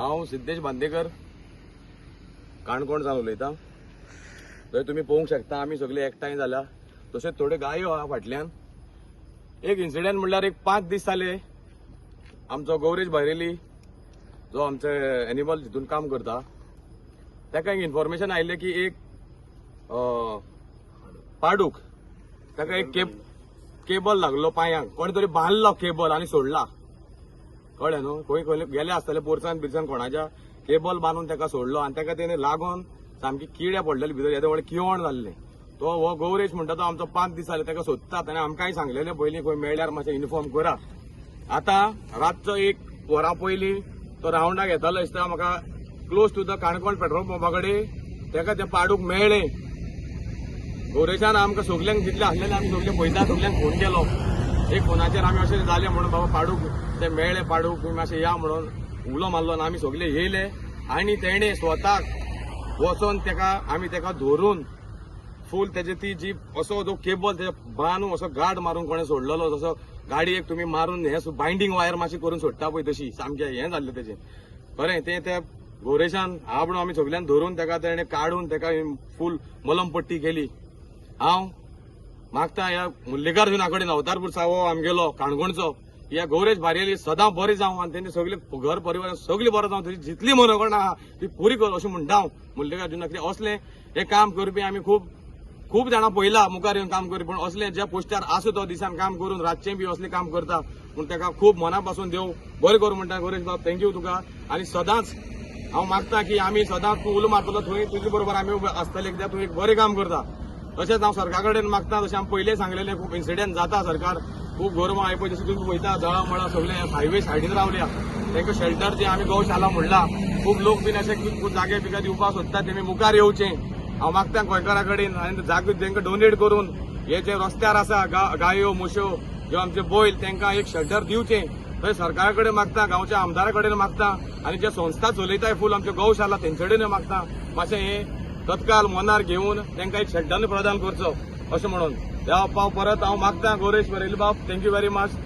हांव सिद्धेश बांदेकर, काणकोण सावन उलयतां. थंय तुमी पळोवंक शकता, आमी सगळे एकठांय जाल्या. तशेंच थोड्यो गायो आहा फाटल्यान. एक इन्सिडंट म्हणल्यार एक 5 दीस जाले, आमचो गौरेश भायरेली जो आमचे एनिमल हितून काम करता, ताका एक इन्फॉर्मेशन आयिल्लें की एक पाडूक ताका एक केबल लागलो पांयांक. कोणे तरी बांदलो केबल आनी सोडला, कळ्ळें न्हू? खंय खंय गेले आसतले पोरसान बिरसान कोणाच्या, केबल बांदून ताका सोडलो आनी ताका तेणे लागून सामकी किडे पडलेले भितर, येदे व्हडलें किवण जाल्लें. तो हो गौरेश म्हणटा तो आमचो 5 दीस जाले ताका सोदतात आनी आमकांय सांगलेलें पयलीं, खंय मेळ्ळ्यार मातशें इन्फॉर्म करा. आतां रातचो एक वरां पयलीं तो रावंडाक येतालो दिसता म्हाका, close to the Canacona petrol पंपा कडेन ताका तें पाडूक मेळ्ळें. गौरेशान आमकां सगल्यांक जितले आसलेले आमी सगले पळयता, सगल्यांक फोन केलो. एक फोनाचेर आमी अशें जालें म्हणून, बाबा पाडूक ते मेळ्ळे पाडूक, तुमी मातशें या म्हणून उलो मारलो आनी आमी सगले येयले आनी तेणे स्वताक वचोन तेका आमी तेका धरून फूल तेजे ती जी असो जो केबल तेजे बांदून असो गाड मारून कोणें सोडलेलो, जसो गाडयेक तुमी मारून हे बायंडींग वायर मातशी करून सोडटा पळय, तशी सामकें हें जाल्लें तेजें. बरें, तें त्या गौरेशान आपणू आमी सगल्यान धरून तेका तेणे काडून तेका फूल मलम पट्टी केली. हांव मागता ह्या मल्लिकार्जुना कडेन, अवतारपूर हो आमगेलो काणकोणचो, ह्या गौरेश भारेली सदां बरें जावं आनी तेंचे सगळे घर परिवार सगळीं बरो जावं, तशी जितली मनोगण आहा ती पुरी कर अशें म्हणटा हांव मल्लिकार्जुना. कित्याक असलें हें काम करपी आमी खूब खूब जाणां पळयला मुखार येवन काम करपी, पूण असलें ज्या पोस्टार आसूं तो दिसान काम करून रातचें बी असलें काम करता पूण ताका खूब मना पासून देव बरें करूं म्हणटा. गौरेश बाब, thank you तुका. आनी सदांच हांव मागता की आमी सदांच तूं उलो मारतलो थंय तुजे बरोबर आमी उबे आसतले, कित्याक तूं एक बरें काम करता. तशेंच हांव सरकारा कडेन मागता, जशें आमी पयलें सांगलेलें, खूब इन्सिडंट जाता सरकार, खूब गोरवां हाय पळय, जशें तुमी पळयता जळां मळां सगळे हायवे सायडीन रावल्या, तांकां शेल्टर जे आमी गौशाला म्हणला, खूब लोक बीन अशे खूब जागे बिगा दिवपाक सोदता, तेमी मुखार येवचें हांव मागता गोंयकारा कडेन आनी जागे तांकां डोनेट करून हे जे रस्त्यार आसा गायो, म्हश्यो, ज्यो आमचे बैल, तांकां एक शेल्टर दिवचें. थंय सरकारा कडेन मागता, गांवच्या आमदारा कडेन मागता आनी जे संस्था चलयताय फूल आमच्यो गौशाला, तेंचे कडेन मागता, मातशें हे तत्काल मनार घेवन तांकां एक शेल्टर प्रदान करचो अशें म्हणून. ह्या बाप्पा परत हांव मागता. गौरेश बरेली बाब, thank you very much.